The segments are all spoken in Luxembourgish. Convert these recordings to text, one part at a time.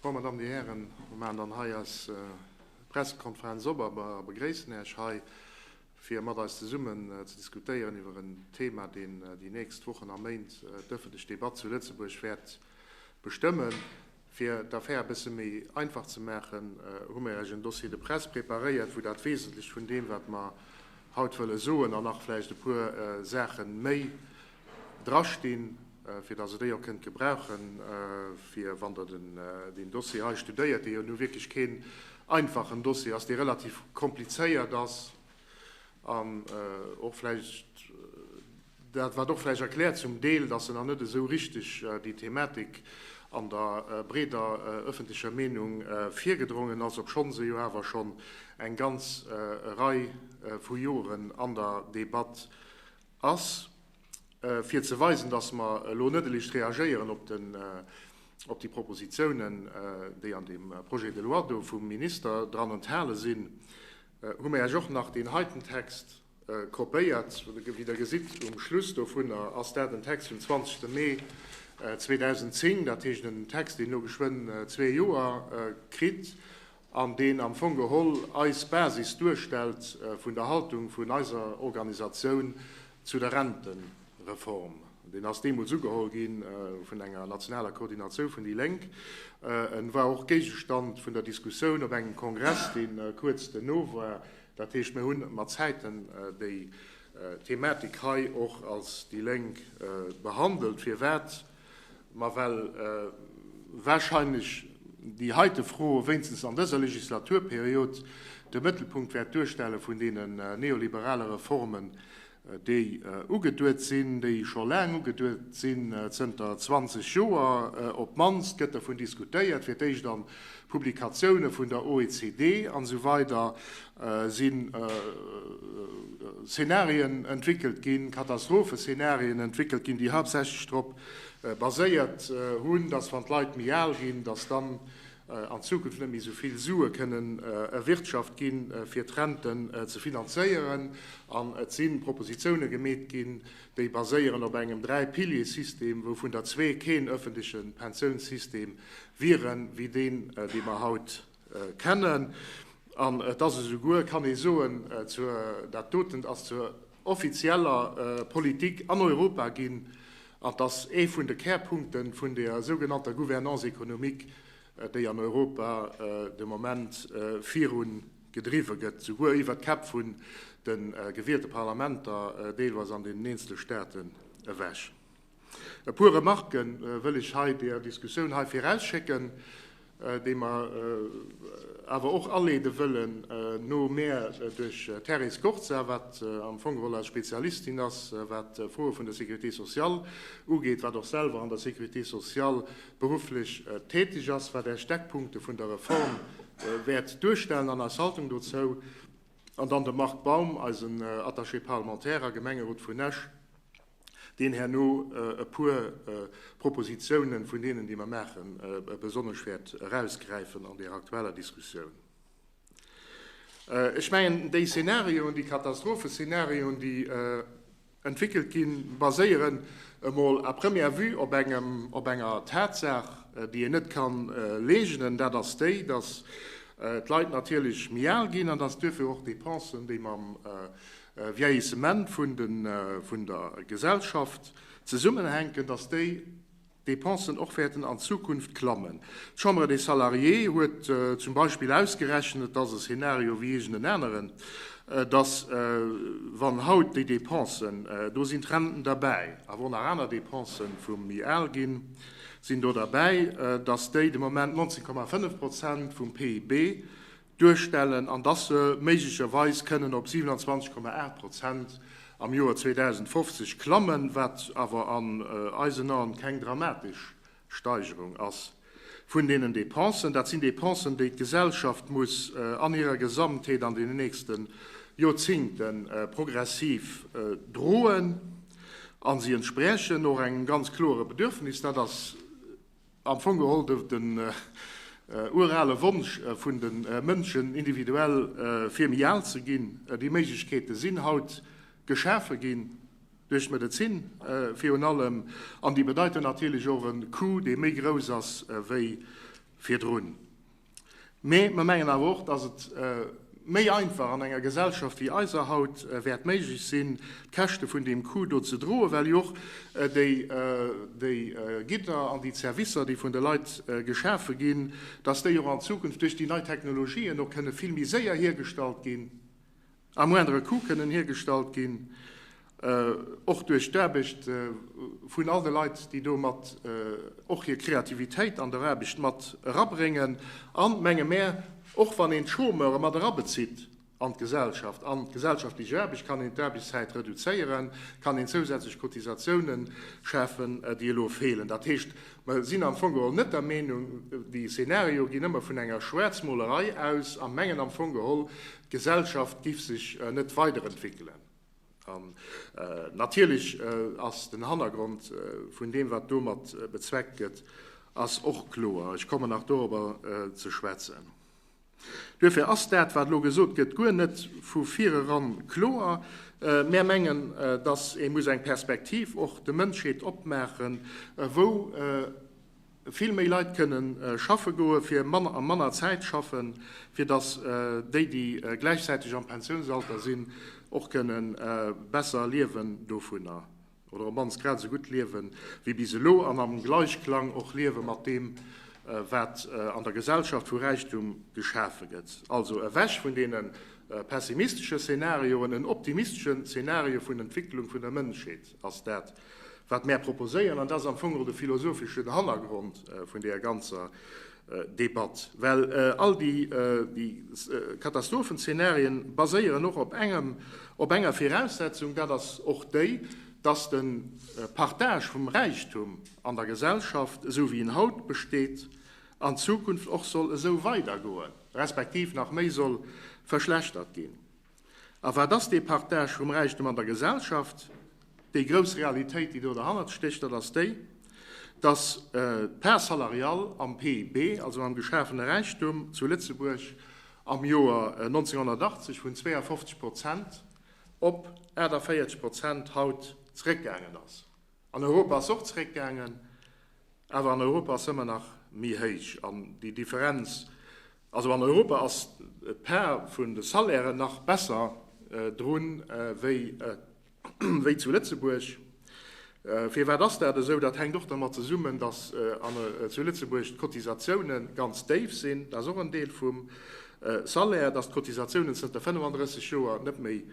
Bon, Madame, Dir Hären, mir maachen dann hei eis Pressekonferenz op a begréissen Iech hei, fir mat eis zesummen ze diskutéieren iwwer en Thema, deen déi nächst Wochen a Méint d'ëffentlech Debatt zu Lëtzebuerg wäert bestëmmen. Fir d'Affär e bësse méi einfach ze maachen, hu mir Iech en Dossier de presse preparéiert, wou dat Wesentlecht vun deem, wat mer haut wëlle soen, an nach vläicht e puer Saache méi drastinn, fir datt Der déi och kënnt gebrauchen, fir wann Der deen Dossier hei studéiert, dee jo nu wierklech keen einfachen Dossier ass, dee relativ komplizéiert ass an och vläicht, Dat wat och vläicht erkläert zum Deel, dass se nach net esou richteg déi Thematik an der breeder öffentlecher Meenung virgedrongen ass, obschonn se jo awer schonn eng ganz Rei vu Joren an der Debatt ass. Fir ze weisen, dass mer elo net elicht reagéieren op den, op déi Propositionen, déi an deem Projet de loi do vum Minister dran enthale sinn, hu mer Iech och nach deen heiten Text Kopéiert. Wéi Der gesitt, um Schluss dovunner ass dat en Text vum 20. Mee 2010, dat heescht en Text, deen elo geschwënn zwee Joer kritt an deen am Fong geholl eis Basis duerstellt vun der Haltung vun eiser Organisatioun zu der Rentenreform. Deen ass deemools ugeholl gi vun enger nationaler Koordinatioun vun déi Lénk. En war och Géigestand vun der Diskussioun op engem Kongress, dee kuerz duerno war. Dat heescht, mir hunn mat Zäiten déi Thematik hei och als déi Lénk behandelt. Firwat? Ma well wahrscheinlech déi heite Fro wéinstens an dëser Legislaturperiod de Mëttelpunkt wäert duerstelle vun deenen neoliberale Reformen, déi ugeduet sinn, déi scho laang ugeduet sinn, zënter 20 Joer op d'mannst gëtt dervun diskutéiert, fir d'éischt an Publikatioune vun der OECD an esou weider si Szenarien entwéckelt ginn, Katastropheszenarien entwéckelt ginn, déi haaptsächlech drop baséiert hunn, dass wann d'Leit méi al ginn, dass dann an Zukunft net méi esou vill Sue kënnen erwirtschaft ginn, fir d'Renten ze finanzéieren. An et si Propositioune gemeet ginn, déi baséieren op engem Dräi-Piliers-System, wouvun der zwee keen öffentleche Pensiounssystem wieren, wéi deen, dee mer haut kennen. An et ass esouguer, kann ee soen, zur, dat doten ass zur offizieller Politik an Europa ginn, an et ass ee vun de Kärpunkte vun der sougenannter Gouvernance économique, déi an Europa de Moment viru gedriwwe gëtt, souguer iwwert d'Käpp vun de gewielte Parlamenter deelweis an deenen eenzele Staaten ewech. E puer Remarque wëll ech hei der Diskussioun hei virausschécken, déi mer awer och aleede wëllen no mär duerch d'Thérèse Scorza, wat am Fong geholl eis Spezialistin ass, wat Froe vun der Sécurité sociale ugeet, wat och selwer an der Sécurité sociale berufflech tätig ass, wat Är Steckpunkte vun der Reform wäert duerstellen an eis Haltung dozou, an dann de Marc Baum, eisen Attaché parlementaire a Gemengerot vun Esch, deen herno e puer Propositionen vun deenen, déi mer maachen, besonnesch wäert erausgräifen an där aktueller Diskussioun. Ech mengen, déi Szenarioen, déi Katastropheszenarioen, déi entwéckelt ginn, baséieren emol à première vue op engem, op enger Tatsaach, déi een net ka leegnen, dat ass déi, dass d'Leit natierlech méi al ginn an dass duerfir och d'Dépensen, déi mam Vieillissement vun der Gesellschaft zesummenhänken, dass déi Dépensen och wäerten an Zukunft klammen. D'Chambre des Salariés huet zum Beispill ausgerechnet, et ass e Szenario wéi iergend en aneren, dass wann haut déi Dépensen, do sinn d'Renten derbäi, awer och nach aner Dépensen vum méi al ginn, sinn do derbäi, dass déi de Moment 19,5 Prozent vum PIB duerstellen an dass se méiglecherweis kënnen op 27,8 Prozent am Joer 2050 klammen, wat awer an eisen Aen keng dramatesch Steigerung ass vun deenen Dépensen. Dat sinn Dépensen, déi d'Gesellschaft muss an hirer Gesamtheet an deenen nächste Joerzingte progressiv droen, a si entsprechen och engem ganz klore Bedürfnis, dat ass, Am Fong geholl den urale Wonsch vun de Mënschen, individuell fir méi al ze ginn. Déi Méiglechkeete sinn haut geschafe ginn, duerch d'Medezin virun allem, an déi bedeiten natierlech och e Coût, dee méi grouss ass wéi. virdrun. Mee mer mengen awer och, dass et méi einfach an enger Gesellschaft wéi eiser haut wäert méiglech sinn, d'Käschte vun deem Coût do ze droen, well jo och déi, déi Gidder an déi Zerwisser, déi vun de Leit geschafe ginn, dass déi och an Zukunft duerch déi nei Technologien och kënne vill méi séier hiergestallt ginn. À moindre coût kënnen hiergestallt ginn, och duerch d'Aarbecht vun all de Leit, déi do mat och hir Kreativitéit an der Aarbecht mat erabréngen. An, menge mär, och wann een d'Chômeure mat erabezitt an d'Gesellschaft, an d'gesellschaftlech Aarbecht, kann een d'Aarbechtszäit reduzéieren, kann een zousätzlech Cotisatiounen schafen, déi elo feelen. Dat heescht, mer sinn am Fong geholl net der Meenung, déi Szenarioe ginn ëmmer vun enger Schwaarzmolerei aus a mengen am Fong geholl, D'Gesellschaft giff sech net weiderentwéckelen. An natierlech ass den Hannergrond vun deem, wat domat bezweckt gëtt, ass och kloer. Ech kommen nach dorobber ze schwätzen. Duerfir ass dat, wat elo gesot gëtt, guer net vu vireran kloer. Mär mengen, dass ee muss eng Perspektiv och de Mënschheet opmaachen, wou vill méi Leit kënne schaffe goe fir manner a manner Zäit schaffen, fir datt déi, déi gläichzäiteg am Pensiounsalter sinn, och kënne besser liewen dovunner oder op d'mannst grad esou gutt liewe wéi bis elo an am Gleichklang och liewe mat deem, wat an der Gesellschaft vu Räichtum geschafe gëtt. Also ewech vun deene pessimistesche Szenarioen, en optimistesche Szenario vun Entwicklung vun der Mënschheet ass dat, Wat mär proposéieren, an dat ass am Fong och de philosopheschen Hannergrond vun deeër ganzer Debatt, well all déi Katastrophenzeenarien baséieren och op engem, op enger Viraussetzung, dat ass och déi, dass de Partage vum Räichtum an der Gesellschaft, esou wéi en haut besteet, an Zukunft och soll esou weidergoen, respektiv nach méi soll verschlechtert ginn. A wat ass dee Partage vum Räichtum an der Gesellschaft? Déi grouss Realitéit, déi do derhannert stécht, dat ass déi, dass d'Part salariale am PIB, also am geschafene Räichtum zu Lëtzebuerg am Joer 1980 vun 52 Prozent op 48 Prozent haut zeréckgaangen ass. An Europa ass se och zeréckgaangen, awer an Europa ass se ëmmer nach méi héich. An déi Differenz, also an Europa ass d'Part vun de Salairen nach besser drun wéi wéi zu Lëtzebuerg. Firwat ass dat esou? Dat hänkt och dermat zesummen, datt zu Lëtzebuerg d'Cotisatioune ganz déif sinn. Dat ass och en Deel vum Salaire, datt d'Cotisatiounen zënter 35 Joer net méi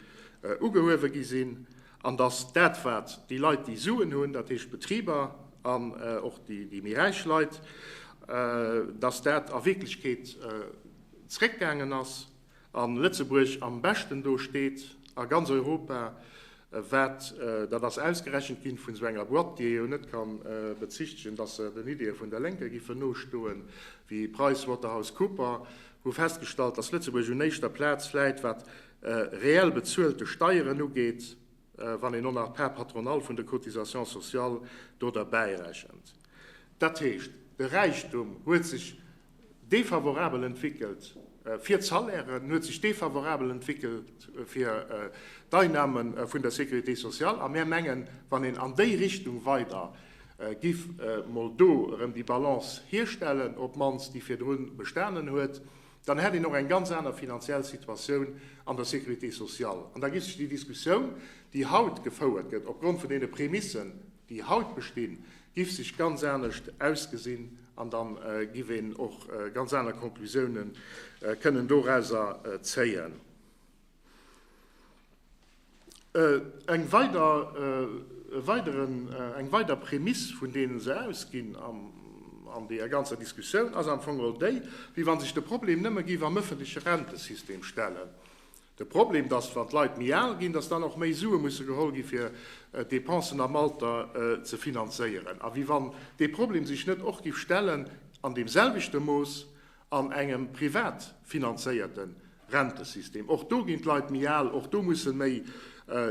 ugehuewe gi sinn an datt dat, wat déi Leit, déi Suen hunn, dat heescht d'Betriber an och déi méi räich Leit, datt dat a Wierklechkeet zréckgaangen ass. A Lëtzebuerg am beschten do steet a ganz Europa, wat, dat ass ausgerechent ginn vun esou enger Boîte, déi ee jo net ka bezichtegen, dass se den Ideeë vun der Lénker giffen nostoen, wéi PricewaterhouseCooper, hu festgestallt, dass Lëtzebuerg un éischter Plaz läit, wat reell bezuelte Steieren ugeet, wann een och nach d'Part patronale vun de Cotisations sociales do derbäirechent. Dat heescht, de Räichtum huet sech defavorabel entwéckelt fir d'Salairen, huet sech defavorabel entwéckelt fir d'Einnahme vun der Sécurité sociale. A mär mengen, wann een an déi Richtung weider giff mol do erëm déi Balance hierstellen, op d'mannst déi virdru bestanen huet, dann hätt een och eng ganz aner finanziell Situatioun an der Sécurité sociale. An da giff sech déi Diskussioun, déi haut gefouert gëtt, opgrond vun deene Prämissen, déi haut bestinn, giff sech ganz anescht ausgesinn an da giff een och ganz aner Conclusiounen kënnen dorauser zéien. Eng weider, e weideren, eng weider Prämiss, vun deene se ausginn an deeër ganzer Diskussioun, ass am Fong geholl déi, wéi wa sech de Problem nëmme giff am ëffentleche Rentesystem stellen. De Problem, dass wann d'Leit méi al ginn, dass dann och méi Sue musse geholl gi fir d'Depensen am Alter ze finanzéieren. A wéi wann dee Problem sech net och giff stellen an deem selwechte Mooss an engem privat finanzéierte Rentesystem. Och do ginn d'Leit méi al, och do musse méi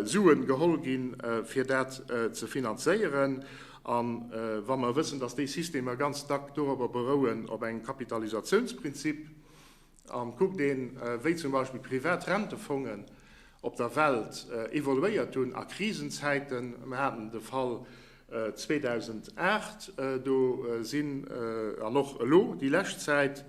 Sue geholl ginn, fir dat ze finanzéieren. A wa mer wëssen, dass déi Systemer ganz dack dorobber berouen, op engem Kapitalisatiounsprinzip, An kuckt een, wéi zum Beispill privat Rentefongen op der Welt evoluéiert hunn a Krisenzäiten, mir haten de Fall. 2008, do sinn, an och elo déi lescht Zäit,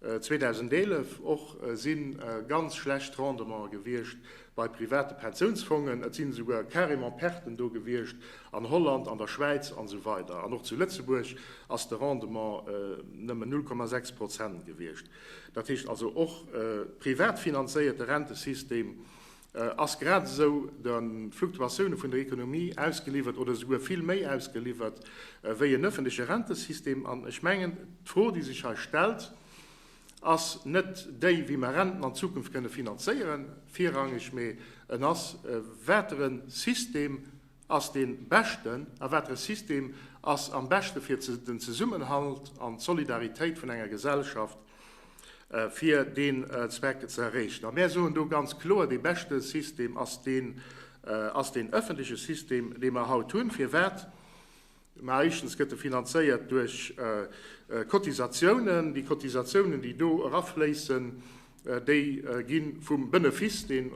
2011 och, si ganz schlecht Rendemente gewiescht bei private Pensiounsfongen. Et sinn esouguer carrément Perten do gewiescht an Holland, an der Schwäiz an esou weider. An och zu Lëtzebuerg ass de Rendement nëmmen 0,6 Prozent gewiescht. Dat heescht also och privat finanzéierte Rentesystem ass grad esou de Fluktuatioune vun der Ekonomie ausgeliwwert oder esouguer vill méi ausgeliwwert wéi en öffentleche Rentesystem. An ech mengen, d'Fro, déi sech hei stellt, ass net déi, wéi mer Renten an Zukunft kënne finanzéieren, virrangeg, mee en ass, Watere System ass dee beschten a watere System ass am beschte fir den Zesummenhalt an d'Solidaritéit vun enger Gesellschaft, fir deen Zweck ze erreechen. A mär soen do ganz kloer, dee beschte System ass deen, ass deen öffentleche System, dee mer haut hunn. Firwat? Mä éischtens gëtt e finanzéiert duerch Cotisatiounen. Déi Cotisatiounen, déi do erafléissen, déi gi vum Benefiss deen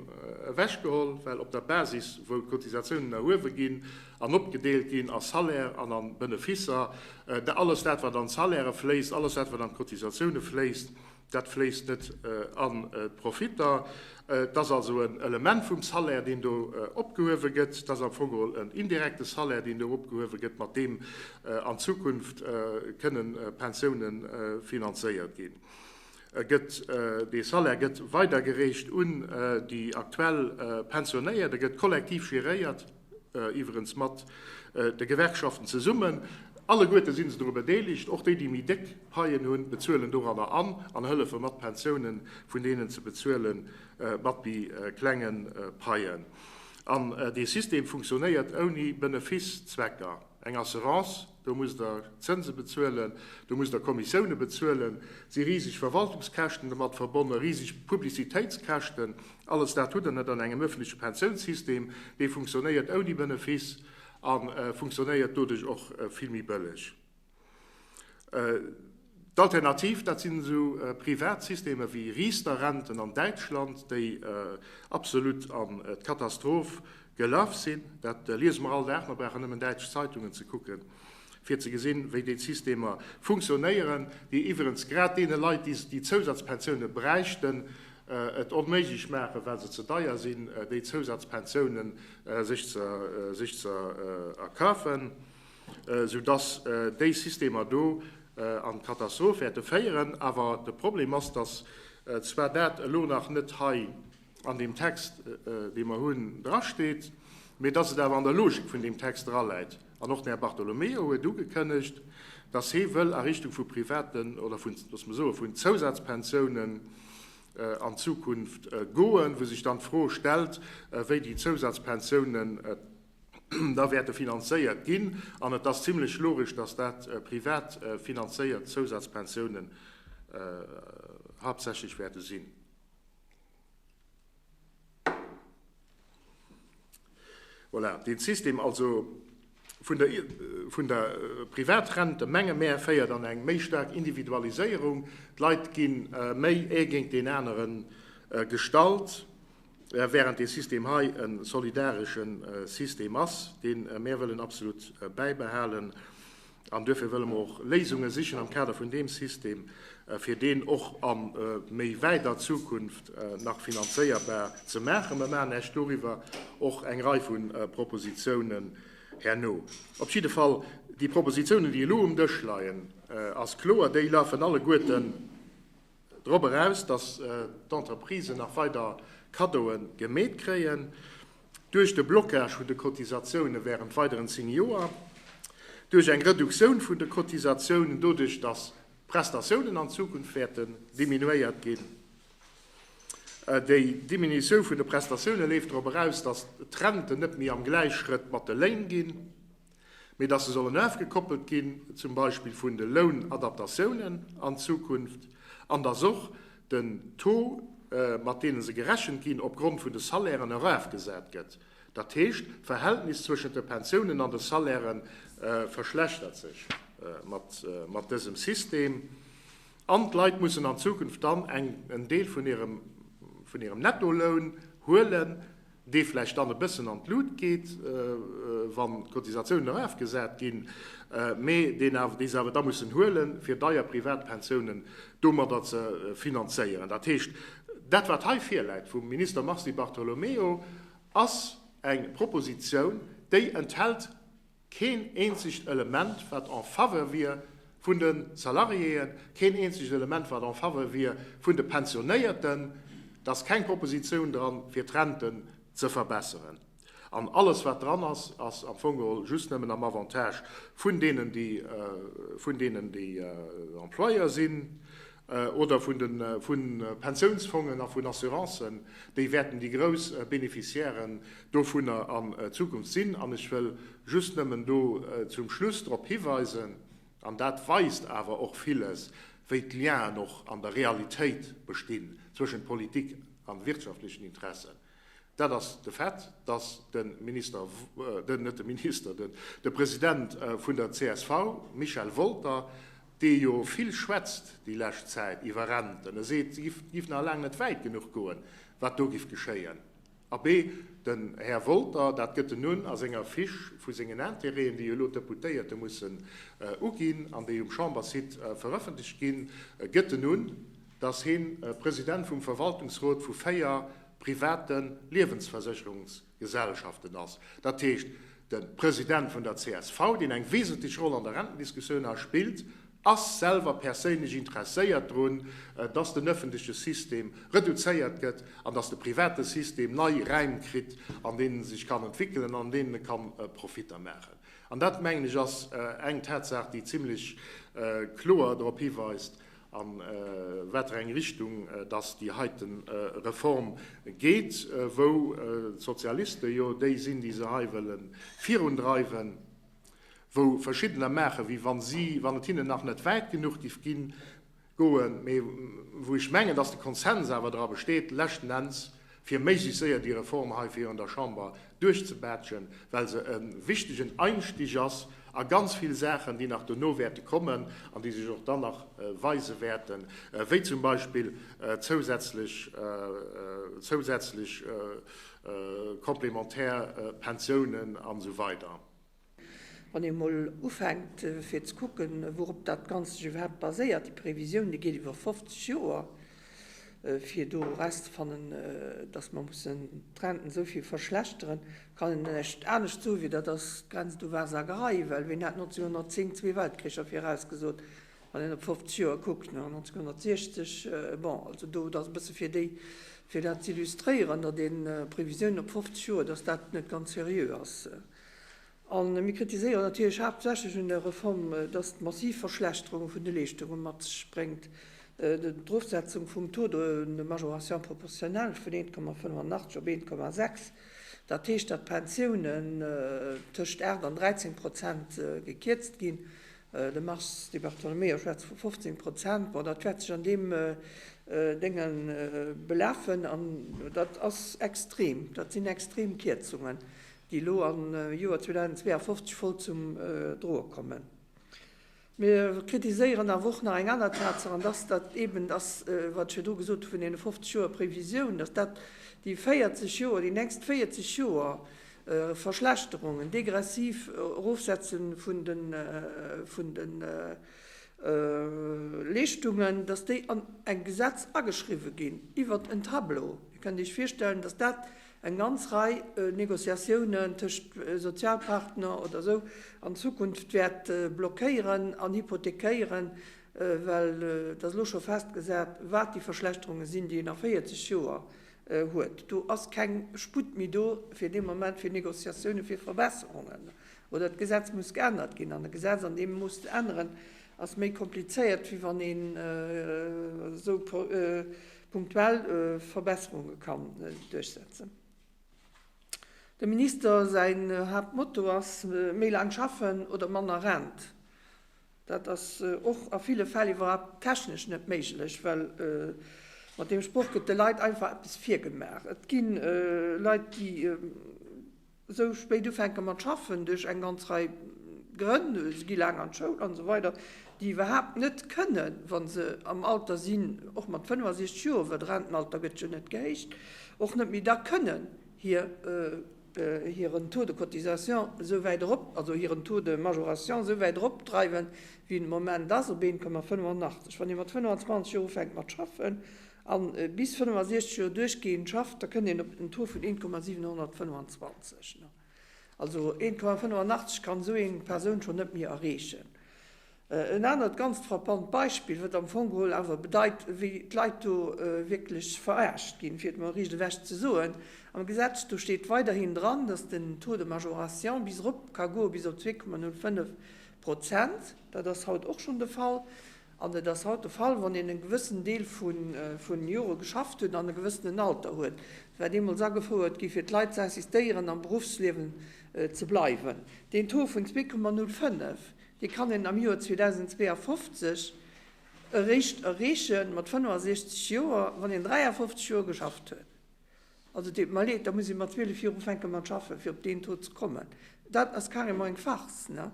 ewechgeholl, well op der Basis, wou d'Cotisatiounen erhuewe ginn an opgedeelt ginn a Salaire an a Benefisser, alles dat, wat an d'Salairë fléisst, alles dat, wat an d'Cotisatioune fléisst, Dat fléisst net an d'Profitter. Et ass also en Element vum Salaire, deen do opgehuewe gëtt. Et ass am Fong geholl en indirekte Salaire, deen do opgehuewe gëtt, mat deem an Zukunft kënnen Pensioune finanzéiert ginn. E gëtt, dee Salaire gëtt weidergereecht un déi aktuell Pensionéiert. E gëtt kollektiv geréiert. iwwerens mat de Gewerkschaften zesummen. Alleguerte si se doru bedeelegt, och déi, déi méi déck Paien hunn, bezuelen doranner an an hëllefe mat, d'Pensiounen vun deenen ze bezuelen mat méi klenge Paien. An dee System funktionéiert ouni Benefisszwecker. Eng Assurance, do musst Der Zënse bezuelen, do musst Der Kommissioune bezuelen, et si riseg Verwaltungskäschten domat verbonnen, riseg Publicitéitskäschten. Alles dat hutt Der net an engem öffentleche Pensiounssystem. Dee funktionéiert ouni Benefiss a funktionéiert doduerch och vill méi bëlleg. D'Alternativ, dat sinn esou privat Systemer wéi Riester-Renten an Däitschland, déi absolut an d'Katastroph gelaf sinn. Dat liese mer all Dag, mer brauchen nëmmen däitsch Zeitungen ze kucken, fir ze gesinn, wéi déi Systemer funktionéieren, déi iwwerens grad deene Leit, déi déi Zousazpensioune bräichten, et onméiglech maachen, well se ze deier sinn, déi Zousazpensioune sech ze erkafen. Sou dass déi Systemer do an d'Katastroph wäerte féieren. Awer de Problem ass, dass zwar dat elo nach net hei an deem Text, dee mer hunn, drasteet, mee dass et awer an der Logik vun deem Text draläit. An och den Här Bartolomeo huet ugekënnegt, dass hee wëll a Richtung vu privaten oder vun, loosse mer soen, vun Zousazpensiounen an Zukunft goen, wou sech dann d'Fro stellt, wéi déi Zousazpensiounen da wäerte finanzéiert ginn. An et ass zimlech logesch, dass dat privat finanzéiert Zousazpensiounen haaptsächlech wäerte sinn. Voilà, dee System also vun der, vun der Privatrente, menge mär, féiert an eng méi staark Individualiséierung. D'Leit gi méi ee géint deen anere gestallt. Während dee System hei e solidaresche System ass, dee mär wëllen absolut bäibehalen, an duerfir wëlle mer och Léisunge sichen am Kader vun deem System, fir deen och a méi wäiter Zukunft nach finanzéierbar ze maachen. Mer maachen Iech doriwwer och eng Rei vu Propositionen herno. Op jidde Fall, déi Propositionen, déi elo um Dësch leien, ass kloer, déi lafen alleguerten Drop eraus, datt d'Entreprisen nach weider Kaddoe gemeet kréien, duerch de Blocage vun de Cotisatioune wärend weideren 10 Joer, duerch eng Reduktioun vun de Cotisatiounen, doduerch datt d'Prestatiounen an Zukunft wäerten diminuéiert ginn. Déi Diminutioun vun de Prestatioune leeft drop eraus, datt d'Renten net méi am Gläichschrëtt mat de Léin ginn. mee dass se sollen ofgekoppelt ginn, zum Beispill vun de Lounadaptatiounen an Zukunft, an dass och den Taux, mat deene se gerechent ginn, opgrond vun de Salairen erafgesat gëtt. Dat heescht, d'Verhältnis zwëschent de Pensiounen an de Salairë verschlechtert sech mat dësem System, an d'Leit mussen an Zukunft dann en Deel vun hirem Nettoloun huelen. Dee vläicht dann e bëssen an d'Lut geet, wann d'Cotisatiounen erafgesat ginn, mee deen awer, dee se awer da mussen huelen, fir deier Privatpensiounen domadder ze finanzéieren. Dat heescht, dat wat hei virläit vum Minister Mars Di Bartolomeo, ass eng Propositioun, déi enthält Keen eenzegt Element, wat en faveur wier vun de Salariéen, keen eenzegt Element, wat en faveur wier vun de Pensionéierten. Et ass keng Propositioun dran, fir d'Renten ze verbesseren. An alles, wat dran ass, ass am Fong geholl just nëmmen am Avantage vun deenen, déi, vun deenen, déi Employeur sinn. Oder vun de vu Pensiounsfongen a vun Assurancen, déi wäerten déi grouss Beneficiairen dovunner an Zukunft sinn. An ech wëll just nëmmen do zum Schluss drop hiweisen, an dat weist awer och villes, wéi d'Lienen och an der Realitéit bestinn zwëschent Politik a wirtschaftlechen Interessen, Dat ass de Fait, dass de Minister, den, net de Minister, den, de President vun der csv, Michel Wolter, dee jo vill schwätzt déi lescht Zäit iwwer Renten, e seet, se giff, giff nach laang net wäit genuch goen, wat do giff geschéien. Abee, den Här Wolter, dat gëtt en un a senger Fiche vu sengen Intérêten, déi elo d'Deputéierte mussen uginn an déi um Chambersite verëffentlecht ginn, gëtt en un, dass heen President vum Verwaltungsrot vu 4 private Liewensversécherungsgesellschaften ass. Dat heescht, de President vun der csv, deen eng wesentlech Roll an der Rentendiskussioun hei spillt, ass selwer perséinlech interesséiert drun, dass den öffentleche System reduzéiert gëtt an dass de private System nei Räim kritt, an deenen e sech kann entwéckelen an an deenen e kann Profitter maachen. An dat, mengen ech, ass eng Tatsaach, déi zimlech kloer drop hiweist, a water eng Richtung dass déi heite Reform geet, wou d'Sozialiste jo déi sinn, déi se hei wëlle virundreiwen, wou verschiddener maachen, wéi wa si, wann et hinnen nach net wäit genuch giff ginn, goen, mee wou ech mengen, dass de Konsens awer dra besteet, leschten Enns fir méiglechst séier déi Reform hei virun der Chamber duerchzebaatschen, well se e wichtegen Einstich ass a ganz vill Saachen, déi nach dono wäerte kommen an déi sech och dann nach weise wäerten, wéi zum Beispill zousätzlech, zousätzlech complémentaire Pensiounen an esou weider. Wann ee mol ufänkt fir ze kucken, wourop dat Ganzt sech iwwerhaapt baséiert, déi Previsioun, déi geet iwwer 50 Joer, fir do erauszefannen, datt mer mussen d'Renten esou vill verschlechteren, kann een näischt anescht soen, wéi dat ass d'Grenz du Wahrsagerei, well ween hat 1910 zwee Weltkricher virausgesot, wann een op 50 Joer kuckt, 1960, bon, also do, dat ass e bësse fir déi, fir dat ze illustréieren, datt ee Previsiounen op 50 Joer, datt dat net ganz seriö ass. A mir kritiséieren natierlech haaptsächlech un der Reform, dass et massiv Verschlechterunge vun de Leeschtunge mat sech bréngt. D'Erofsetzung vum Taux de majoration proportionnelle vun 1,85 op 1,6, dat heescht, datt d'Pensiounen tëscht 8 an 13 Prozent gekierzt ginn. De Mars Di Bartolomeo schwätzt vu 15 Prozent. Bon, dat wäert sech an deem Dénge belafen an dat ass extrem. Dat sinn extrem Kierzungen, déi elo am Joer 2052 voll zum Droe kommen. Mir kritiséieren awer och nach eng aner Tatsaach, an dass dat eben ass, wat ech virdru gesot hu vun deene 50 Joer Previsioun, dass dat déi 40 Joer, déi nächst 40 Joer Verschlechterungen, degressiv Erofsetze vun de vun de Leeschtungen, dass déi an eng Gesetz ageschriwwe ginn iwwert en Tableau. Dir kënnt Iech virstellen, dass dat eng ganz Rei Négociatiounen tëscht Sozialpartner oder esou an Zukunft wäert blockéieren an hypothekéieren, well et ass elo scho festgesat, wat déi Verschlechterunge sinn, déi een a 40 Joer huet. Do ass keng Sputt méi do fir dee Moment fir Négociatioune fir Verbesserungen. Oder d'Gesetz muss geännert ginn. An e Gesetz an deem Mooss ze änneren, ass méi komplizéiert, wéi wann een esou punktuell Verbesserunge kann duerchsetzen. Dem Minister säin Haaptmotto ass, méi laang schaffen oder manner Rent. Dat ass och a ville Fäll iwwerhaupt technesch net méiglech, well mat deem Sproch gëtt de Leit einfach eppes virgemaach. Et gi Leit, déi esou spéit ufänke mat schaffen, duerch eng ganz Rei Grënn, se gi laang an d'Schoul an esou weider, déi iwwerhaapt net kënnen, wa se am Alter sinn, och mat 65 Joer, well de Rentenalter gëtt jo net gehéicht, och net méi da kënnen. hir hiren Taux de cotisation esou wäit erop, also hiren Taux de majoration esou wäit eropdreiwen, wéi en de Moment ass, op 1,85. Wann ee mat 25 Joer ufänkt mat schaffen a bis 65 Joer duerchgehend schafft, da kënnt een op en Taux vun 1,725. Also 1,85 kann esou eng Persoun schonn net méi erreechen. En anert ganzt frappant Beispill, wat am Fong geholl awer bedeit, wéi d'Leit do wierklech verarscht ginn, fir et emol riicht ewech ze soen, Am Gesetz do steet weiderhin dran, dass den Taux de majoration bis erop ka goe bis op 2,05 Prozent. Dat ass haut och schonn de Fall. An et ass haut de Fall, wann een e gewëssen Deel vu Jore geschafft huet an e gewëssenen Alter huet. Dat war deemools agefouert gi fir d'Leit ze insistéieren, am Beruffsliewen ze bleiwen. Deen Taux vun 2,05, dee kann een am Joer 2052 eréischt erreeche mat 65 Joer, wann een 53 Joer geschafft huet. Also et deet mer leed, da muss ee mat 12 Joer ufänke mat schaffen, fir op deen Taux ze kommen. Dat ass carrément eng Farce, ne?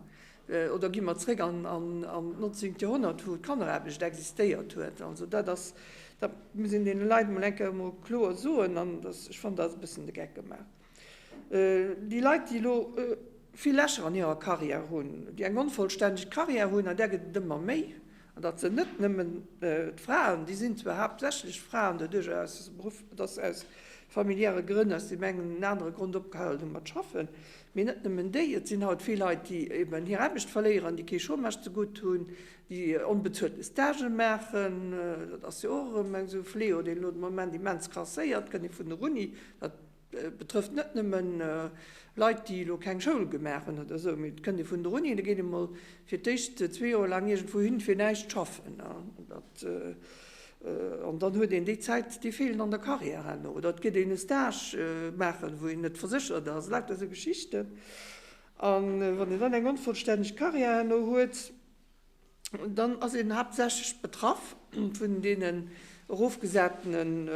Oder gi mer zréck an d'nonzéngt Joerhonnert, wou d'Kanneraarbecht existéiert huet. Also dat ass, dat muss een deene Leit emol eng Kéier emol kloer soen. An dat, ech fannen, dat ass e bëssen de Geck gemaach. Déi Leit, déi elo vill Lächer an hirer Karriär hunn, déi eng onvollstänneg Karriär hunn, an där gëtt et ëmmer méi, an dat sinn net nëmmen d'Fraen, déi sinn zwar haaptsächlech Fraen, doduerch aus Beruff, dass se aus familiäre Grënn, aus deem engen oder anere Grond opgehalen hu mat schaffen, mee net nëmmen déi, et sinn haut vill Leit, déi eben hir Aarbecht verléieren, déi kee Chômage zegutt hunn, déi onbezuelte Stagë maachen, dat ass jo och erëm eng esou e Fléau, deen elo de Moment immens grasséiert, kënnt ee vun der Uni, dat betrëfft net nëmmen Leit, déi elo keng Schoul gemaach hunn oder esou, mee et kënnt ee vun der Uni, da geet ee mol fir d'éischt zwee Joer laang iergendwou hin, fir näischt schaffen. Dat, an dann huet een déi Zäit, déi feelen an der Karriär herno. Oder et geet een e Stage maachen, wou een net verséchert ass, lauter esou Geschichten. A wann een dann eng onvollstänneg Karriär herno huet, dann ass een haaptsächlech betraff vun deenen erofgesatenen,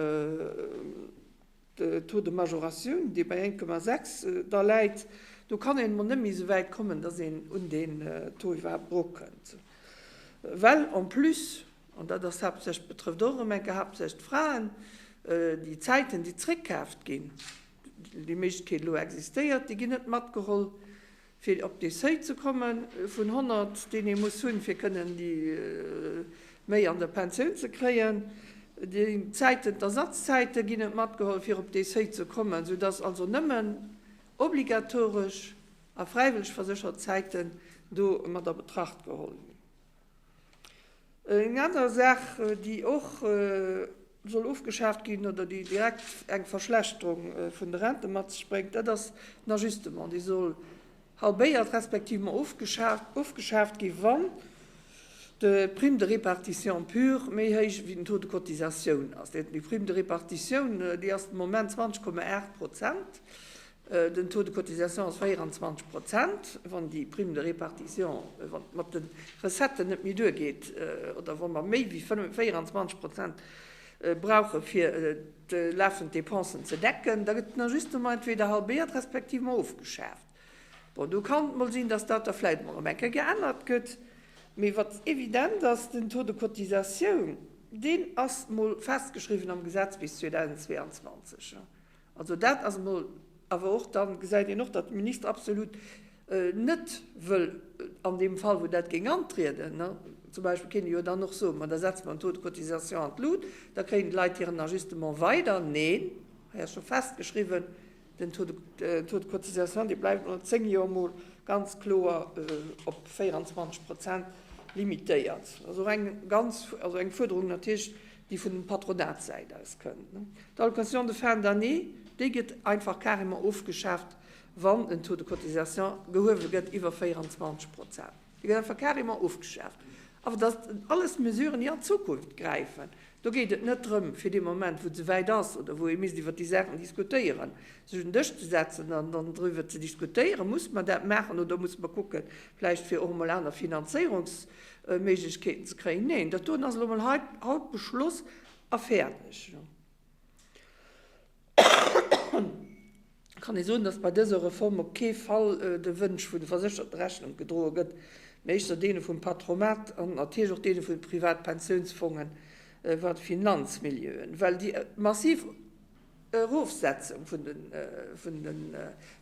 De Taux de majoratioun, dee bei 1,6 da läit, do kann een emol net méi esou wäit kommen, datt een un deen Taux iwwerhaapt erukënnt. Well en plus, an dat ass haaptsächlech, betrëfft och erëm eng Kéier haaptsächlech d'Fraen, déi Zäiten, déi zréckkaaft ginn, déi Méiglechkeet elo existéiert, déi ginn net matgeholl. Fir op dee Seuil ze komme vun 100, deen ee muss hunn, fir kënnen déi méi an der Pensioun ze kréien. Déi Zäiten, d'Ersatzzäite ginn net matgeholl, fir op dee Seuil ze kommen, soudass also nëmmen obligatoresch a fräiwëlleg verséchert Zäiten do mat a Betracht geholl ginn. Eng aner Saach, déi och soll ofgeschaaft ginn oder déi direkt eng Verschlechterung vun de Rente mat sech bréngt, dat ass den Ajustement. Dee soll halbéiert respektivement ofgeschaaft gi wann d'Prime de répartition pure méi héich wéi den Taux de cotisatioun ass. Déi Prime de répartitioun, déi ass de Moment 20,8 Prozent. Den Taux de cotisation ass 24 Prozent. Wann déi Prime de répartition, wann et mat de Recetten net méi duergeet oder wa mer méi wéi 24 Prozent brauche fir d'lafend Dépensen ze decken, da gëtt den Ajustement entweder halbéiert respektiv ofgeschaaft. Bon, do kann et mol sinn, dass dat da vläicht mol erëm eng Kéier geännert gëtt. Mee wat evident ass, den Taux de cotisatioun, deen ass mol festgeschriwwen am Gesetz bis 2022. Also dat ass emol, awer och da gesäit een och, datt de Minister absolut net wëll an deem Fall, wou dat géing antrieden, zum Beispill kéint ee jo dann och soen, ma da setze mer den Taux de cotisation an d'Lut, da kréien d'Leit hiren Ajustement weider. Neen, hei ass scho festgeschriwwen, den Taux de cotisation, dee bleift mol 10 Joer mol ganz kloer op 24 Prozent limitéiert. Dat ass och eng ganz, also eng Fuerderung natierlech, déi vun Patronatssäit aus kënnt. D'Allocation de fin d'année, déi gëtt einfach carrément ofgeschaaft, wann den Taux de cotisation gehuewe gëtt iwwer 24 Prozent. Déi gëtt einfach carrément ofgeschaaft. Awer dat sinn alles Mesuren, déi an d'Zukunft gräifen. Do geet et net drëm, fir dee Moment, wou et esouwäit ass oder wou ee misst iwwer déi Saachen diskutéieren, sech un Dësch ze setzen an dann driwwer ze diskutéieren, Muss mer dat maachen oder muss mer kucken, vläicht fir och emol aner Finanzéierungs Méiglechkeeten ze kréien. Neen, dat doen ass elo mol hei haut beschloss a fäerdeg. Kann ee soen, datt bei dëser Reform op kee Fall de Wënsch vun de Versécherte Rechnung gedroe gëtt, mä éischter deene vum Patromat an natierlech och deene vun de Privatpensiounsfongen, wat Finanzmilieuen, well déi massiv. Erofsetzung vun den, vun den,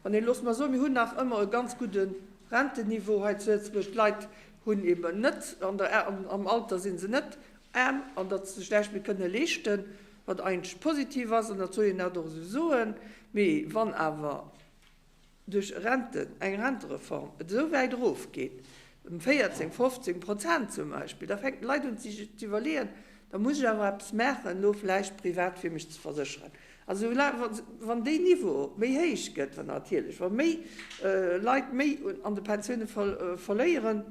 wann een, loosse mer soen, mir hunn nach ëmmer e ganz gudde Rentenniveau hei zu Lëtzebuerg, d'Leit hunn eben net an der, am Alter si se net aarm an datt se sech näischt méi kënne leeschten, wat eigentlech positiv ass an dat soll een dat och esou soen. Mee wann awer duerch e Renten, eng Rentereform et esou wäit erofgeet, ëm 14, 15 Prozent zum Beispill, da fänken d'Leit un sech ze iwwerleeën, da muss ech awer eppes maachen elo vläicht privat fir mech ze versécheren. Also wann deen Niveau méi héich gëtt, wann natierlech wa méi Leit méi an de Pensioune verléieren,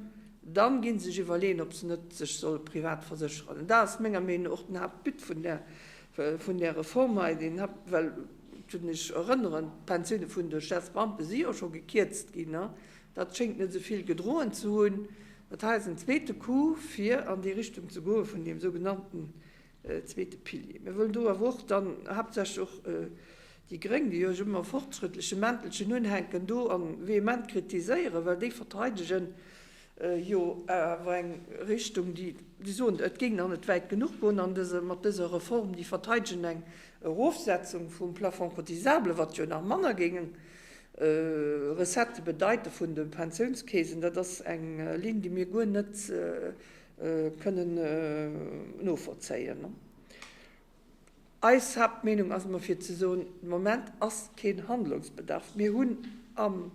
da gi se sech iwwerleeën, ob se net sech solle privat versécheren. An dat ass menger Meenung no och den Haaptbut vun där vun där Reform hei, deen Haupt, well, tun ech erënneren, d'Pensioune vun de Staatsbeamte si jo scho gekierzt ginn, dat schéngt net esou vill gedroen ze hunn. Dat hei ass en zweete Coup, fir an déi Richtung ze goe vun deem sougenannten zweete Pilier. Mir wëllen do awer och dann haaptsächlech och déi Gréng, déi jo sech ëmmer fortschrëttleche Mäntelchen unhänken, do a vehement kritiséieren, well déi verteidegen jo awer eng Richtung, déi, déi soen, et géing nach net wäit genuch goen an dëser, mat dëser Reform, déi verteidegen eng Erofsetzung vum Plafond cotisable, wat jo nach manner géing Recettë bedeite vun de Pensiounskeesen. Dat ass eng Linn, déi mir guer net kënnen novollzéien. Eis Haaptmeenung ass emol fir ze soen, de Moment ass keen Handlungsbedarf. Mir hunn am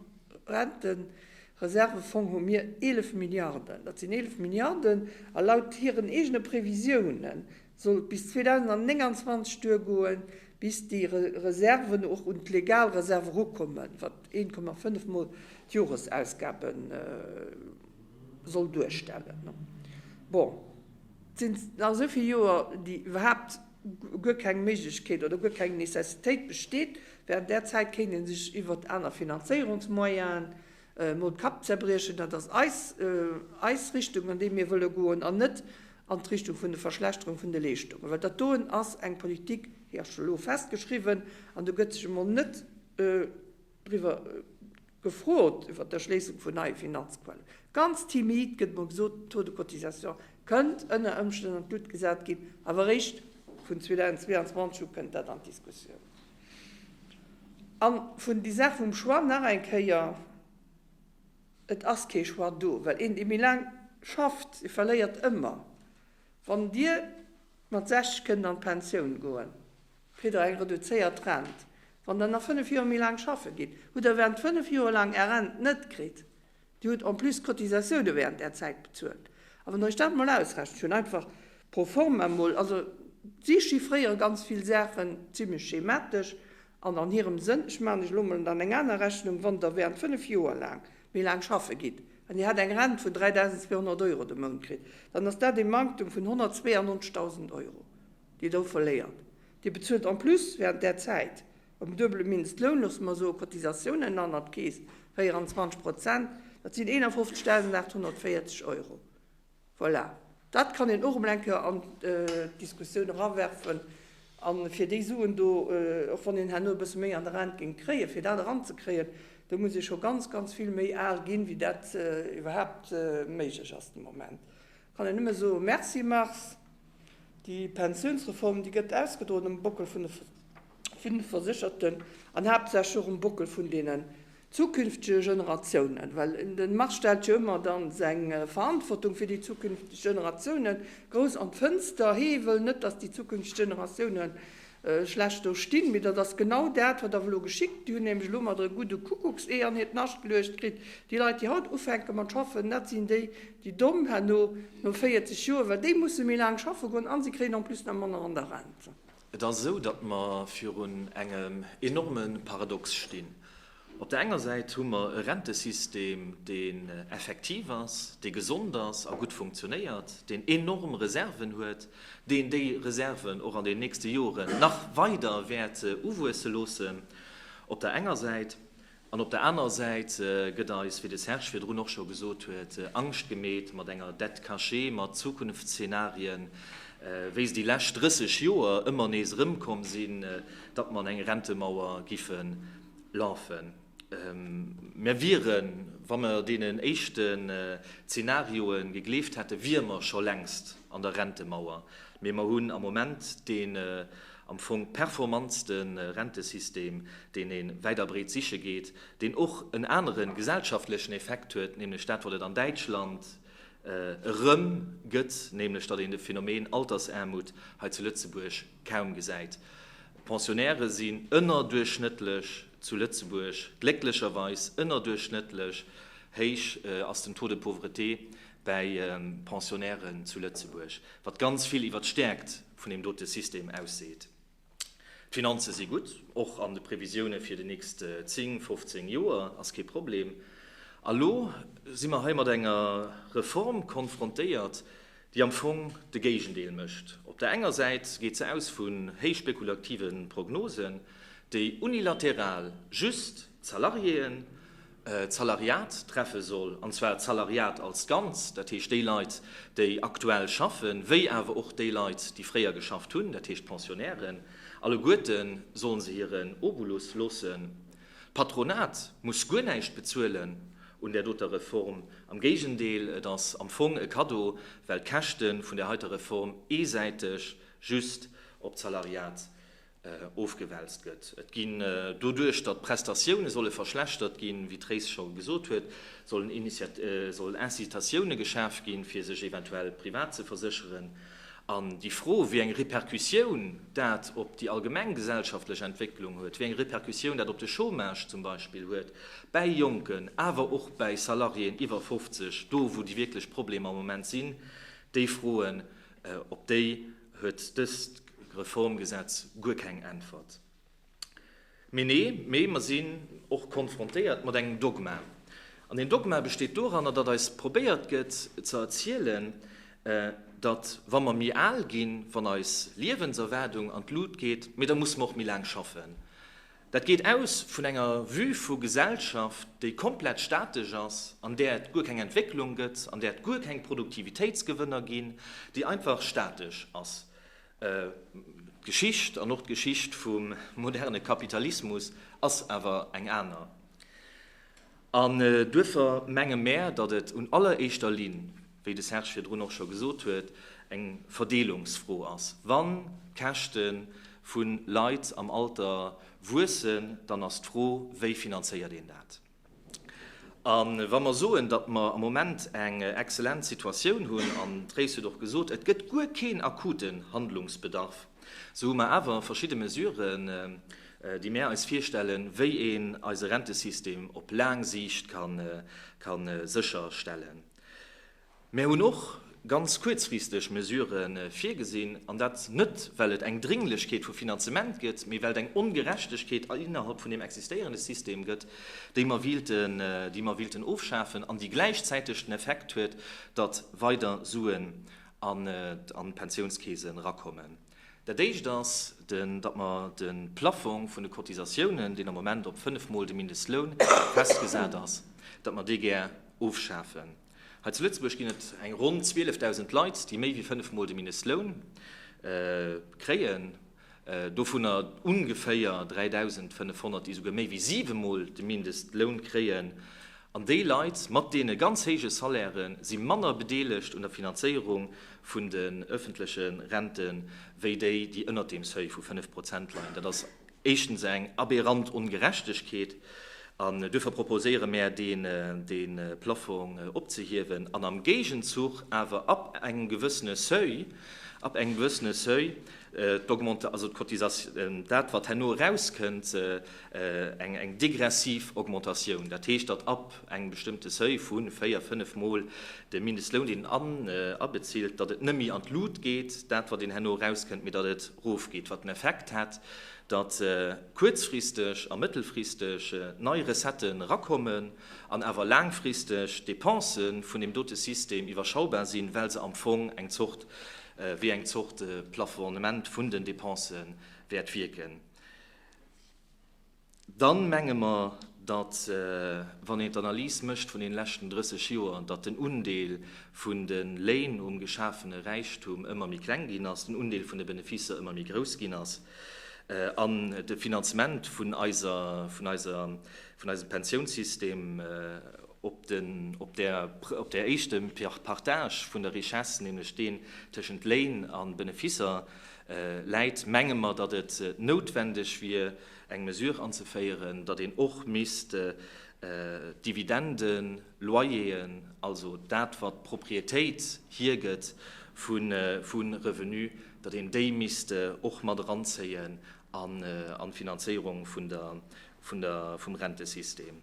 Rentereservefong hu mir 11 Milliarden. Dat sinn 11 Milliarden a laut hiren eegene Previsiounen soll et bis 2029 duergoen, bis déi Reserven och un d'legal Reserve erukommen, wat 1,5 mol d'Joresausgabe soll duerstellen. Bon. Et sinn nach esou vill Joer, déi iwwerhaapt guer keng Méiglechkeet oder guer keng Necessitéit besteet. Während där Zäit kéint ee sech iwwert aner Finanzéierungsmoyenen emol d'Kapp zerbriechen. Dat ass eis, eis Richtung, an déi mir wëlle goen, an net an d'Richtung vun de Verschlechterung vun de Leeschtungen. Well dat doen ass eng Politik, déi ass scho elo festgeschriwwen an do gëtt sech emol net driwwer gefrot iwwer d'Erschléissung vun neie Finanzquellen. Ganz timid gëtt emol gesot, den Taux de cotisation kënnt ënner Ëmstänn an d'Lut gesat ginn, awer eréischt vun 2022 u kënnt dat an d'Diskussioun. A vun déi Saach vum Choix nach eng Kéier, Et ass kee Choix do, well een, dee méi laang schafft, dee verléiert ëmmer. Wann Dir mat 60 kënnt an d'Pensioun goen, kritt Der eng reduzéiert Rent. Wann Der nach 5 Joer méi laang schaffe gitt, hutt Der während 5 Joer laang Är Rent net kritt. Dir hutt en plus Cotisatioune während där Zäit bezuelt. A wann Der Iech dat emol ausrechent, ech hunn einfach pro forma emol, also si chiffréiere ganz vill Saachen zimlech schematesch an an hirem Sënn, ech maachen lech elo emol dann eng aner Rechnung, wann Der während 5 Joer laang méi laang schaffe gitt an Dir hätt eng Rent vun 3.200 Euro de Mount kritt, dann ass dat ee Manktum vun 192.000 Euro, déi Der verléiert. Dir bezuelt en plus während där Zäit um duebele Mindestloun, loosse mer soen, Cotisatiounen an an d'Keess, 24 Prozent, dat sinn 51.840 Euro. Voilà, dat kann een och emol eng Kéier an d'Diskussioun erawerfen. A fir déi Suen do, och wann een herno e bësse méi an der Rent géing kréien, fir dat eranzekréien, do muss ee scho ganz, ganz vill méi al ginn, wéi dat iwwerhaapt méiglech ass de Moment. Kann een nëmme soen, Merci Mars. Déi Pensiounsreform, déi gëtt ausgedroen um Bockel vun de Versécherten an haaptsächlech och um Bockel vun deenen zukünftege Generatiounen. Well de Mars stellt jo ëmmer dann seng Verantwortung fir déi zukünfteg Generatiounen grouss an d'Fënster. Hee wëll net, datt déi zukünfteg Generatiounen schlecht do stinn, mee dat ass genau dat, wat awer elo geschitt. Déi hunn nämlech elo mat e gudde Kuckucksee an hiert Nascht geluecht kritt. Déi Leit, déi haut ufänke mat schaffen, dat sinn déi, déi domm herno no 40 Joer, well déi musse méi laang schaffe goen a si kréien en plus nach manner an der Rent. Et ass esou, datt mer virun engem enorme Paradox stinn. Op der enger Säit hu mer e Rentesystem, deen effektiv ass, dee gesond ass a gutt funktionéiert, deen enorm Reserven huet, deen déi Reserven och an den nächste Joren nach weider wäert uwuesse loossen, op der enger Säit. An op der anerer Säit gëtt eis, wéi de Serge virdrun och scho gesot huet, Angscht gemeet mat enger Dette cachée, mat Zukunftsszenarien, wéi se déi lescht 30 Joer ëmmer nees erëmkomm sinn, datt mer an eng Rentemauer giffe lafen. Mer wieren, wa mer deenen éischten Zenarioe gegleeft hätten, wiere mer scho längst an der Rentemauer. Mee mer hunn am Moment deen am Fong performantste Rentesystem, deen ee wäit a breet siche geet, deen och en anere gesellschaftlechen Effekt huet, nämlech dat, wat et an Däitschland erëm gëtt, nämlech datt een de Phänomen Altersaarmut hei zu Lëtzebuerg kaum gesäit. D'Pensionnairë sinn ënnerduerchschnëttlech zu Lëtzebuerg, glécklecherweis ënnerduerchschnëttlech héich ass den Taux de pauvreté bäi Pensionnairen zu Lëtzebuerg, wat ganz vill iwwer d'Stäerkt vun deem dote System ausseet. D'Finanze si gutt, och an de Previsioune fir déi nächst 10, 15 Joer ass kee Problem. A lo si mer hei mat enger Reform konfrontéiert, déi am Fong de Géigendeel mécht. Op der enger Säit geet se aus vun héich spekulative Prognosen, déi unilateral just d'Salariéen d'Salariat treffe soll, an zwar d'Salariat als Ganz, dat heescht déi Leit, déi aktuell schaffen, wéi awer och déi Leit, déi fréier geschafft hunn, dat heescht d'Pensionnairen, alleguerte solle se hiren Obolus loossen. D'Patronat muss guer näischt bezuelen un där doter Reform. Am Géigendeel, et ass am Fong e Kaddo, well d'Käschte vun där heiter Reform eesäiteg just op d'Salariat ofgewälzt gëtt. Et ginn doduerch, datt d'Prestatioune solle verschlechtert ginn, wéi d'Tréis scho gesot huet, sollen sollen Incitatioune geschaf ginn, fir sech eventuell privat ze versécheren. An déi Fro, wéi eng Repercussioun dat op déi allgemeng gesellschaftlech Entwécklung huet, wéi eng Repercussioun dat op de Chômage zum Beispill huet, bäi Jonken, awer och bäi Salariéen iwwer 50, do wou déi wierklech Problemer am Moment sinn, déi Froen, op déi huet dëst Reformgesetz guer keng Äntwert. Mee nee, mee mer sinn och konfrontéiert mat engem Dogma. An deen Dogma besteet doranner, datt eis probéiert gëtt ze erzielen, datt wa mer méi al ginn, wann eis Liewenserwaardung an d'Lut geet, mee da musse mer och méi laang schaffen. Dat geet aus vun enger Vue vu Gesellschaft, déi komplett statesch ass, an där et guer keng Entwécklung gëtt, an där et guer keng Produktivitéitsgewënner ginn, déi einfach statesch ass. D'Geschicht an och d'Geschicht vum moderne Kapitalismus ass awer eng aner. An duerfir menge mär, datt et un alleréischter Linn, wéi de Serge virdrun och scho gesot huet, eng Verdeelungsfro ass. Wann d'Käschte vu Leit am Alter wuessen, dann ass d'Fro, Wéi finanzéiert een dat? A wa mer soen, datt mer am Moment eng exzellent Situatioun hunn, an d'Tréis huet och gesot, et gëtt guer keen akuten Handlungsbedarf, sou hu mer awer verschidde Mesuren, déi mär eis virstellen, wéi een eise Rentesystem op laang Siicht ka sécherstellen. Mär hunn och ganz kuerzfristeg Mesurë virgesinn, an dat net, well et eng Dringlechkeet vu Finanzement gëtt, mee well et eng Ongerechtegkeet innerhalb vun deem existéierende System gëtt, déi mer wílten, déi mer wílten ofschafen an déi gläichzäiteg den Effekt huet, datt weider Suen an d'Pensiounskeesen erakommen. Dat Éischt ass, datt mer de Plaffong vun de Cotisatiounen, deen am Moment op fënnefmol de Mindestloun festgesat ass, datt mer dee gär ofschafen. Hei zu Lëtzebuerg ginn et eng ronn 12.000 Leit, déi méi wéi fënnefmol de Mindestloun kréien, dovunner ongeféier 3.500, déi esouguer méi wéi siwemol de Mindestloun kréien. An déi Leit mat deene ganz héije Salairë si manner bedeelegt un der Finanzéierung vun den ëffentleche Rente wéi déi, déi ënnert deem Seuil vu 5 Prozent leien. Dat ass éischtens eng aberrant Ongerechtegkeet an duerfir proposéiere mär, dee Plafong opzehiewen an am Géigenzuch awer ab engem gewëssene Seuil, ab engem gewëssene Seuil, d'Augmenta-, also d'Cotisatioun, dat wat herno erauskënnt, eng, eng degressiv Augmentatioun. Dat heescht, datt ab engem bestëmmte Seuil vu 4, 5 Mol de Mindestloun, deen een abezilt, datt et net méi an d'Lut geet, dat wat een herno erauskënnt, mee datt et erofgeet, wat den Effekt hätt, datt kuerzfristeg a mëttelfristeg nei Recetten erakommen an awer laangfristeg d'Dépensë vun deem dote System iwwerschaubar sinn, well se am Fong eng Zort wéi eng Zort Plafonnement vun den Dépense wäert wierken. Dann menge mer, datt, wann een d'Analys mécht vun den leschten 30 Joer, datt den Undeel vun de Léin um geschafene Räichtum ëmmer méi kleng ginn ass, den Undeel vun de Beneficer ëmmer méi grouss ginn ass an de Finanzement vun eiser, vun eiser, vun eisem Pensiounssystem. op den, op där, op där éischte Partage vun der Richesse, nämlech deen tëschent Léin a Benefisser läit, menge mer, datt et noutwendeg wier, eng Mesure anzeféieren, datt een och misst d'Dividenden, Loyeren, also dat wat d'Propriétéit hiergëtt vu Revenu, datt een déi misst och mat eranzéien an d'Finanzéierung vum Rentesystem.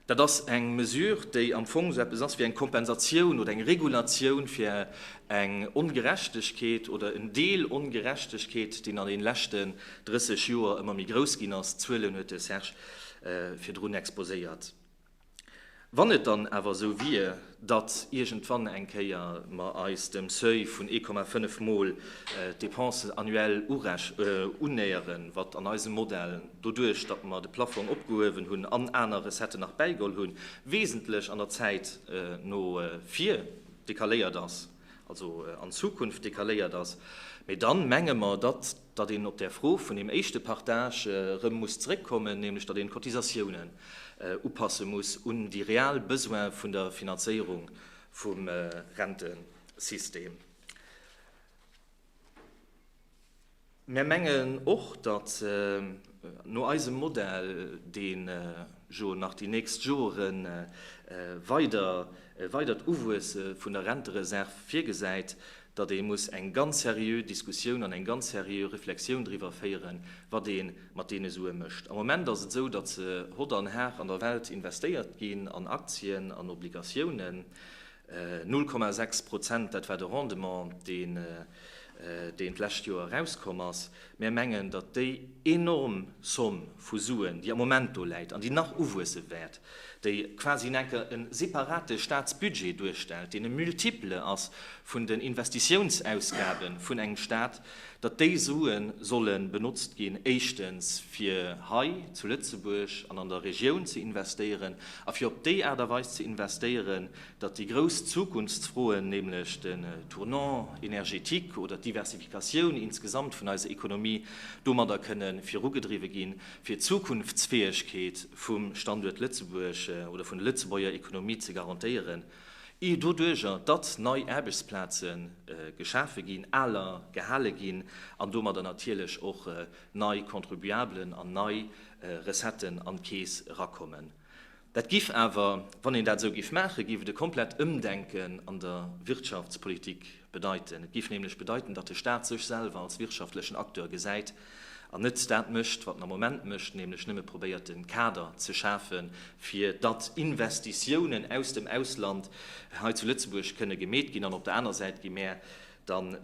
Dat ass eng Mesure, déi am Fong esou eppes ass wéi eng Kompensatioun oder eng Regulatioun fir eng Ongerechtegkeet oder en Deel Ongerechtegkeet, deen an deene leschten 30 Joer ëmmer méi grouss ginn ass. D'Zuelen huet de Serge virdrun exposéiert. Wann et dann awer esou wier, datt iergendwann eng Kéier mer eis dem Seuil vun 1,5 mol d'Dépenses annuelles unnäheren, wat an eisem Modell, doduerch datt mer de Plafong opgehuewen hunn an aner Recetten nach bäigeholl hunn, wesentlech an der Zäit no vir decaléiert ass, also an d'Zukunft decaléiert ass, mee dann menge mer, datt datt een op där Fro vun deem éischte Partage erëm muss zeréckkommen, nämlech datt een d'Cotisatiounen upasse muss un déi real Besoine vun der Finanzéierung vum Rentesystem. Mär mengen och, datt no eisem Modell, dee jo nach déi nächst Jore weider e weidert Uwuesse vun der Rentereserv virgesäit, datt ee muss eng ganz seriö Diskussioun an eng ganz seriö Reflexioun driwwer féieren, wat ee mat deene Sue mécht. Am Moment ass et esou, datt se hott an har an der Welt investéiert ginn, an Aktien, an Obligatiounen. 0,6 Prozent, dat war de Rendement, deen deen d'lescht Joer erauskomm ass. Mär mengen, datt déi enorm Somm vu Suen, déi am Moment do läit an déi nach uwuesse wäert, déi quasi enker e separate Staatsbudget duerstellt, deen e Multiple ass vun den Investitiounsausgabe vun engem Staat, datt déi Sue solle benotzt ginn, éischtens fir hei zu Lëtzebuerg an an der Regioun ze investéieren a fir op déi Aart a Weis ze investéieren, datt déi grouss Zukunftsfroen, nämlech den Tournant énergétique oder d'Diversifikatioun insgesamt vun eiser Ekonomie, domadder kënne virugedriwwe ginn, fir d'Zukunftsfäegkeet vum Standuert Lëtzebuerg oder vun der Lëtzebuerger Ekonomie ze garantéieren, doduerjer datt nei Aarbechtsplaze geschafe ginn, aler gehale ginn an domadder natierlech och nei Contribuablen an nei Recetten an d'Keess erakommen. Dat giff awer, wann een dat esou giff maachen, giff et e komplett Ëmdenken an der Wirtschaftspolitik bedeiten. Et giff nämlech bedeiten, datt de Staat sech selwer als wirtschaftlechen Acteur gesäit an net dat mécht, wat en am Moment mécht, nämlech nëmme probéiert de Kader ze schafen, fir datt Investitiounen aus dem Ausland hei zu Lëtzebuerg kënne gemeet ginn. An op der aner Säit gi mär dann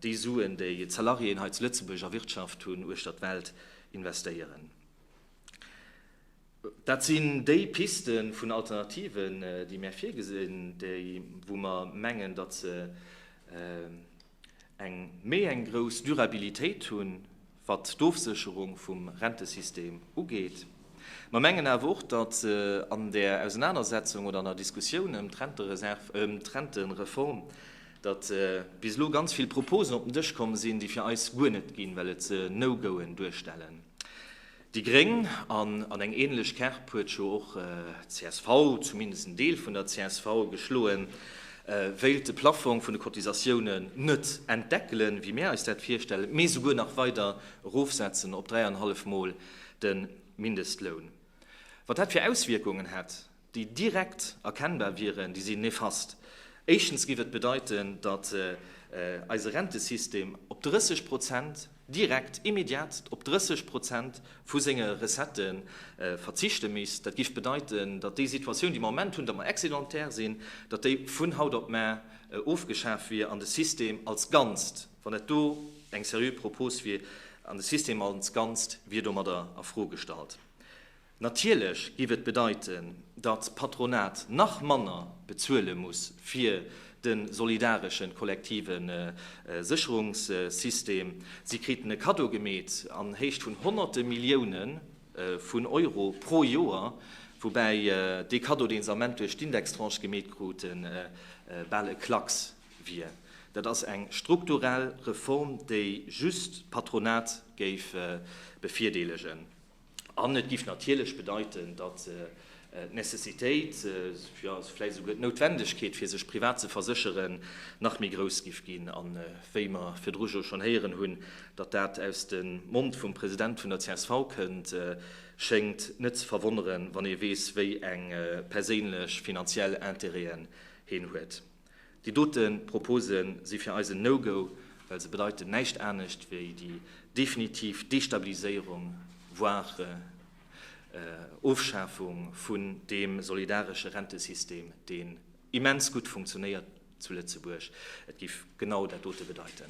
déi Suen, déi d'Salariéen hei zu Lëtzebuerg erwirtschaft hunn, uechter d'Welt investéieren. Dat sinn déi Piste vun Alternativen, déi mär virgesinn, déi, wou mer mengen, datt se eng méi eng grouss Durabilitéit hunn, wat d'Ofsécherung vum Rentesystem ugeet. Mer mengen awer och, datt an där Ausenanersetzung oder an der Diskussioun ëm d'Rentereserv, ëm d'Rentereform, datt bis elo ganz vill Proposen op den Dësch komm sinn, déi fir eis guer net ginn, well et se No-Goen duerstellen. Déi gréng, an an eng ähnlech Kerb huet jo och d'CSV, zumindest en Deel vun der csv, geschloen, wéilt de Plaffong vun de Cotisatiounen net entdeckelen, wéi mär eis dat virstellen, mee souguer nach weider erofsetzen op dräianhallef Mol de Mindestloun. Wat dat fir Auswierkungen hätt, déi direkt erkennbar wieren, déi sinn nefast. Éischtens géif et bedeiten, datt eise Rentesystem op 30 Prozent direkt, immediat op 30 Prozent vu senge Recettë verzichte misst. Dat géif bedeiten, datt déi Situatioun, déi mer am Moment hunn, datt mer excédentaire sinn, datt déi vun haut op mar ofgeschaf wier an de System als Ganzt, wann dat do eng seriö Propos wier, an de System als Ganzt wier domadder a Fro gestallt. Natierlech géif et bedeiten, datt d'Patronat nach manner bezuele muss fir de solidareschen, kollektive Sécherungssystem. Si kriten e Kaddo gemeet an Héicht vun honnerte Millioune vun Euro pro Joer, woubäi dee Kaddo, dee se am Ament duerch d'Indextranche gemeet kruten, bal e Klacks wier. Dat ass eng strukturell Reform, déi just d'Patronat géif bevirdeelegen. An et giff natierlech bedeiten, datt D'Necessitéit, jo vläicht esouguer d'Noutwendegkeet, fir sech privat ze versécheren, nach méi grouss giff ginn. A wéi mer virdru jo schonn héieren hunn, datt dat aus dem Mond vum President vun der csv kënnt, schéngt net ze verwonneren, wann ee weess, wéi eng perséinlech finanziell Intérêten heen huet. Déi dote Propose si fir eis en No-Go, well se bedeiten näischt anescht wéi déi definitiv Destabiliséierung, voire Ofschafung vun deem solidaresche Rentesystem, deen immens gutt funktionéiert zu Lëtzebuerg. Et géif genau dat dote bedeiten.